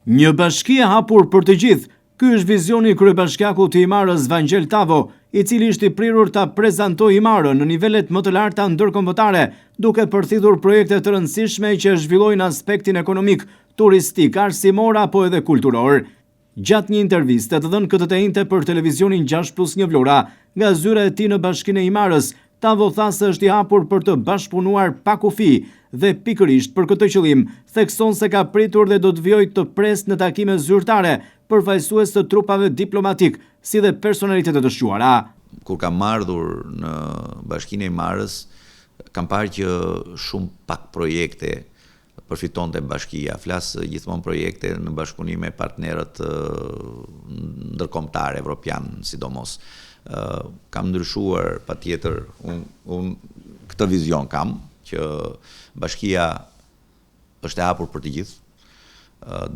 Një bashki e hapur për të gjithë, ky është vizioni i kryebashkiakut të Himarës Vangjel Tavo, i cili është i prirur ta prezantojë Himarën në nivelet më të larta ndërkombëtare, duke përthithur projekte të rëndësishme që zhvillojnë aspektin ekonomik, turistik, arsimor apo edhe kulturor. Gjatë një interviste të dhënë këtë të enjte për televizionin 6+1 Vlora, nga zyra e tij në Bashkinë e Himarës, Tavo tha se është i hapur për të bashkëpunuar pa kufi dhe pikërisht për këtë qëllim, thekson se ka pritur dhe do të vijojë të presë në takime zyrtare përfaqësues të trupave diplomatikë, si dhe personalitete të shquara. Kur kam ardhur në Bashkinë e Himarës, kam parë që shumë pak projekte përfitonte bashkia. Flas gjithmonë projekte në bashkëpunim me partnerët ndërkombëtarë, evropian sidomos. Kam ndryshuar patjetër, unë un, këtë vizion kam që bashkia është e hapur për të gjithë.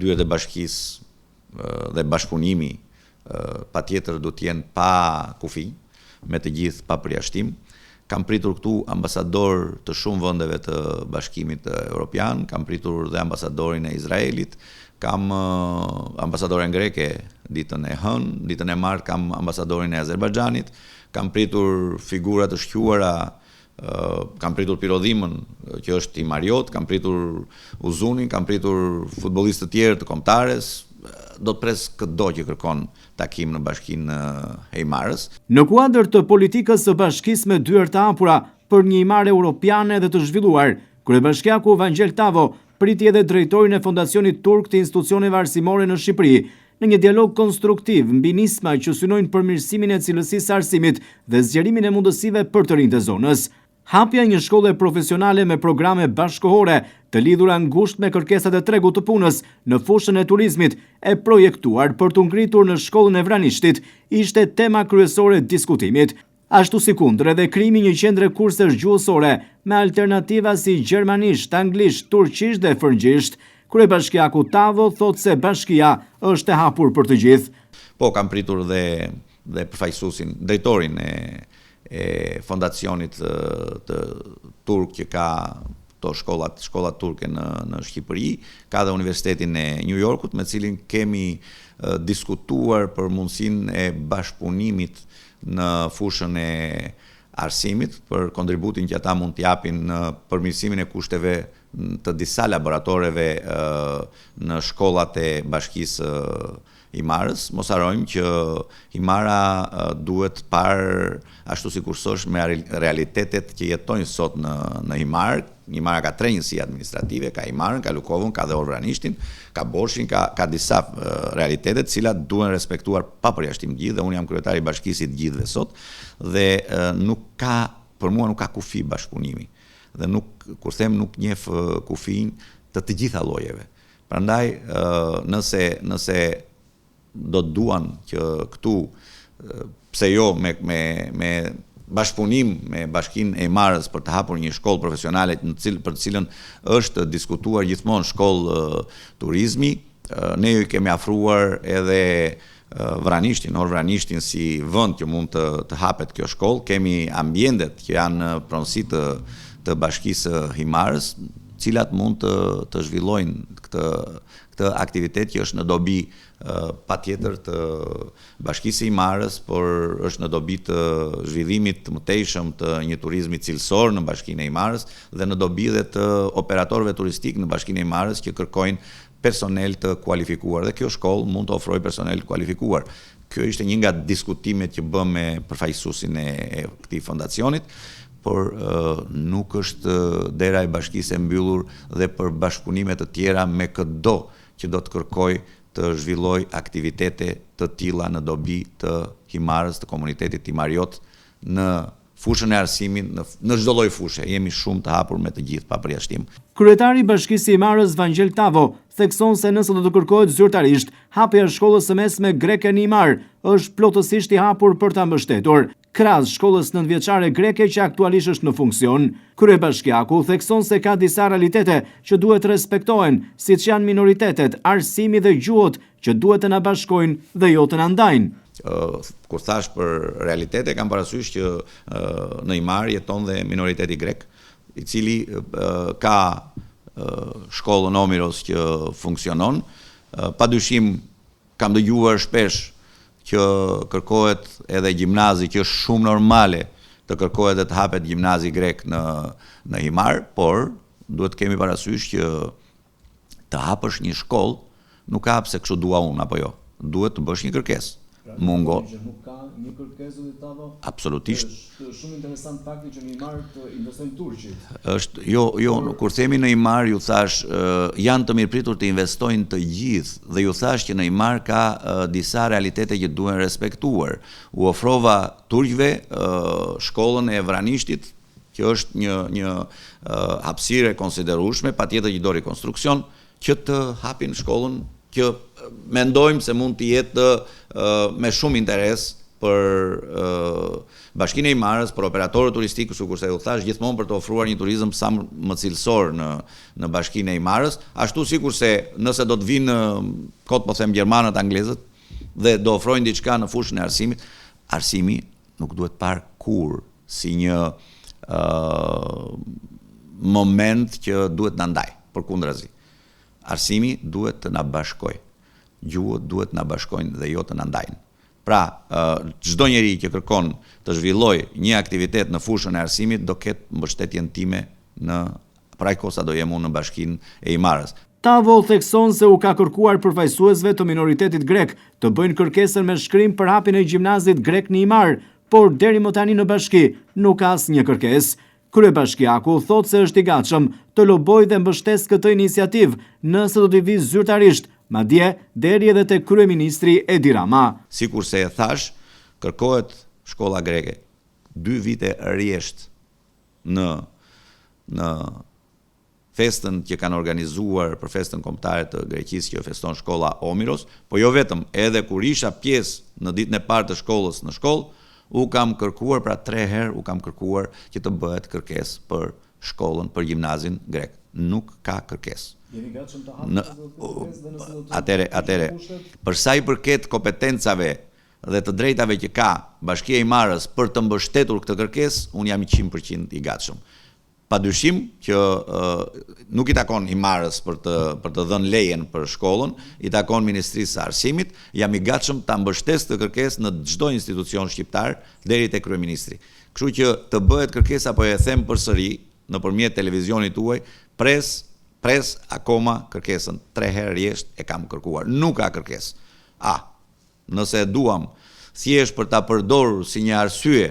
Dyert e bashkisë dhe bashkëpunimi patjetër do të jenë pa kufi, me të gjithë pa përjashtim. Kam pritur këtu ambasadorë të shumë vendeve të Bashkimit Evropian, kam pritur dhe ambasadorin e Izraelit, kam ambasadoren greke ditën e hënë, ditën e martë kam ambasadorin e Azerbajxhanit, kam pritur figura të shquara Kam pritur Piro Dhimën, që është himariot, kam pritur Uzunin, kam pritur futbollistë të tjerë të kombëtares, do të pres këdo që kërkon takim në bashkinë e Himarës. Në kuadër të politikës së bashkisë me dyer të hapura për një Himarë europiane dhe të zhvilluar, kryebashkiaku Vangjel Tavo priti edhe drejtorin e Fondacionit Turk të Institucioneve Arsimore në Shqipëri, në një dialog konstruktiv mbi nisma që synojnë përmirësimin e cilësisë së arsimit dhe zgjerimin e mundësive për të rinjtë e zonës. Hapja e një shkolle profesionale me programe bashkëkohore të lidhura ngushtë me kërkesat e tregut të punës në fushën e turizmit, e projektuar për t'u ngritur në shkollën e Vranishtit, ishte tema kryesore e diskutimit. Ashtu sikundër edhe krijimi i një qendre kursesh gjuhësore me alternativa si gjermanisht, anglisht, turqisht dhe frëngjisht. Kryebashkiaku Tavo thotë se bashkia është e hapur për të gjithë. Po, kam pritur dhe dhe përfaqësuesin, drejtorin e e fondacionit të turk që ka këto shkollat, shkollat turke në në Shqipëri, ka dhe Universitetin e New Yorkut me të cilin kemi diskutuar për mundësinë e bashkëpunimit në fushën e arsimit, për kontributin që ata mund të japin në përmirësimin e kushteve të disa laboratoreve në shkollat e bashkisë së Himarës. Mos harrojmë që Himara duhet parë ashtu sikurse është me realitetet që jetojnë sot në në Himarë. Himara ka tre njësi administrative, ka Himarën, ka Lukovën, ka dhe Orë Vranishtin, ka Borshin, ka ka disa realitete të cilat duhen respektuar pa përjashtim të gjithë dhe unë jam kryetari i bashkisë i të gjithëve sot dhe nuk ka për mua nuk ka kufi bashkëpunimi dhe nuk kur them nuk njeh kufinj të të gjitha llojeve. Prandaj nëse nëse do të duan që këtu pse jo me me me bashkëpunim me Bashkinë e Himarës për të hapur një shkollë profesionale në cil, për të cilën është diskutuar gjithmonë shkollë turizmi, ne ju kemi afruar edhe Vranishtin, Orë Vranishtin si vend që mund të të hapet kjo shkollë, kemi ambientet që janë në pronësi të të Bashkisë së Himarës, të cilat mund të të zhvillojnë këtë këtë aktivitet që është në dobi patjetër të Bashkisë së Himarës, por është në dobi të zhvillimit të mëtejshëm të një turizmi cilësor në Bashkinë e Himarës dhe në dobi dhe të operatorëve turistikë në Bashkinë e Himarës që kërkojnë personel të kualifikuar dhe kjo shkollë mund të ofrojë personel të kualifikuar. Kjo ishte një nga diskutimet që bëmë me përfaqësuesin e këtij fondacionit, por nuk është dera e bashkisë e mbyllur dhe për bashkëpunime të tjera me këdo që do të kërkojë të zhvillojë aktivitete të tilla në dobi të Himarës, të komunitetit himariot në fushën e arsimit, në në çdo lloj fushe, jemi shumë të hapur me të gjithë pa përjashtim. Kryetari i Bashkisë së Himarës, Vangjel Tavo, thekson se nëse do të kërkohet zyrtarisht hapja e shkollës së mesme greke në Himarë, është plotësisht i hapur për ta mbështetur. Krahas shkollës nëntëvjeçare greke që aktualisht është në funksion. Kryebashkiaku thekson se ka disa realitete që duhet të respektohen, siç janë minoritetet, arsimi dhe gjuhët që duhet të na bashkojnë dhe jo të na ndajnë. Kur thashë për realitete, kam parasysh që në Himarë jeton dhe minoriteti grek, i cili ka shkollën Omiros që funksionon. Padyshim kam dëgjuar shpesh që kërkohet edhe gjimnazi, që është shumë normale të kërkohet dhe të hapet gjimnazi grek në në Himarë, por duhet të kemi parasysh që të hapësh një shkollë nuk e hap se kështu dua unë apo jo. Duhet të bësh një kërkesë. Pra, Mungon. Që nuk ka një kërkesë zoti Tavo? Absolutisht. Është shumë interesant fakti që në Himarë të investojnë turqit. Është jo, jo, Por... kur themi në Himarë ju thashë janë të mirëpritur të investojnë të gjithë dhe ju thashë që në Himarë ka disa realitete që duhen respektuar. U ofrova turqve shkollën e Vranishtit, që është një një hapësirë e konsiderueshme, patjetër që do rikonstruksion, që të hapin shkollën që mendojmë se mund të jetë me shumë interes për Bashkinë e Himarës, për operatorët turistikë, sikurse ju thashë gjithmonë për të ofruar një turizëm sa më cilësor në në Bashkinë e Himarës, ashtu sikurse nëse do të vijnë kot po them gjermanët, anglezët dhe do ofrojnë diçka në fushën e arsimit, arsimi nuk duhet parë kurrë si një moment që duhet na ndajë, përkundrazi. Arsimi duhet të na bashkojë. Gjuhët duhet të na bashkojnë dhe jo të na ndajnë. Pra, çdo njeri që kërkon të zhvillojë një aktivitet në fushën e arsimit do ketë mbështetjen time në për aq kohë sa do jem unë në bashkinë e Himarës. Tavo thekson se u ka kërkuar përfaqësuesve të minoritetit grek të bëjnë kërkesën me shkrim për hapjen e gjimnazit grek në Himarë, por deri më tani në bashki nuk ka asnjë kërkesë. Kryebashkiaku thotë se është i gatshëm të lobojë dhe mbështesë këtë iniciativë nëse do t'i vijë zyrtarisht, madje deri edhe te kryeministri Edi Rama. Sikurse e thashë, kërkohet shkolla greke dy vite rresht në në festën që kanë organizuar për festën kombëtare të Greqisë që feston shkolla Omiros, po jo vetëm, edhe kur isha pjesë në ditën e parë të shkollës në shkollë, u kam kërkuar, pra tre herë u kam kërkuar që të bëhet kërkesë për shkollën, për gjimnazin grek. Nuk ka kërkesë. Jeni gatshëm të hapni këtë kërkesë dhe nëse do të Atëherë, atëherë, për sa i përket kompetencave dhe të drejtave që ka Bashkia e Himarës për të mbështetur këtë kërkesë, unë jam 100% i gatshëm. Padyshim që nuk i takon Himarës për të për të dhënë lejen për shkollën, i takon Ministrisë së Arsimit, jam i gatshëm ta mbështes këtë kërkesë në çdo institucion shqiptar deri te kryeministri. Kështu që të bëhet kërkesa po e them përsëri nëpërmjet televizionit tuaj, pres pres akoma kërkesën, tre herë rresht e kam kërkuar. Nuk ka kërkesë. A, nëse e duam thjesht për ta përdorur si një arsye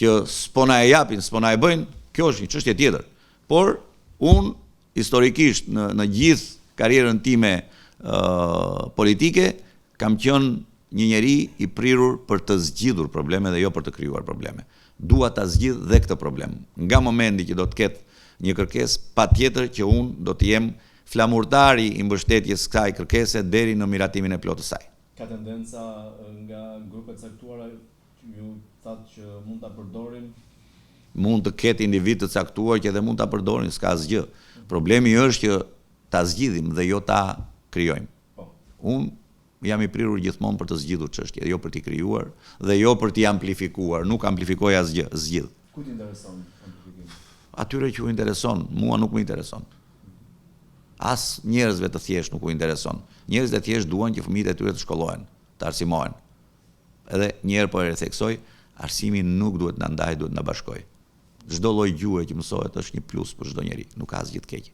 që s'po na e japin, s'po na e bëjnë, kjo është një çështje tjetër. Por unë historikisht në në gjithë karrierën time ë politike kam qenë një njeri i prirur për të zgjidhur probleme dhe jo për të krijuar probleme. Dua ta zgjidh dhe këtë problem. Nga momenti që do të ketë një kërkesë, patjetër që unë do të jem flamurtari i mbështetjes kësaj kërkese deri në miratimin e plotë të saj. Ka tendenca nga grupe të caktuara që ju thatë që mund ta përdorin? Mund të ketë individë të caktuar që edhe mund ta përdorin, s'ka asgjë. Problemi është që ta zgjidhim dhe jo ta krijojmë. Po. Unë jam i prirur gjithmonë për të zgjidhur çështje, jo për t'i krijuar dhe jo për t'i amplifikuar. Nuk amplifikoj asgjë, zgjidh. Kujt i intereson amplifikimi? Atyre që u intereson, mua nuk më intereson. As njerëzve të thjeshtë nuk u intereson. Njerëzit e thjeshtë duan që fëmijët e tyre të shkollohen, të arsimohen. Edhe një herë po e ritheksoj, arsimi nuk duhet na ndajë, duhet na bashkojë. Çdo lloj gjuhe që mësohet është një plus për çdo njeri, nuk ka asgjë të keqe.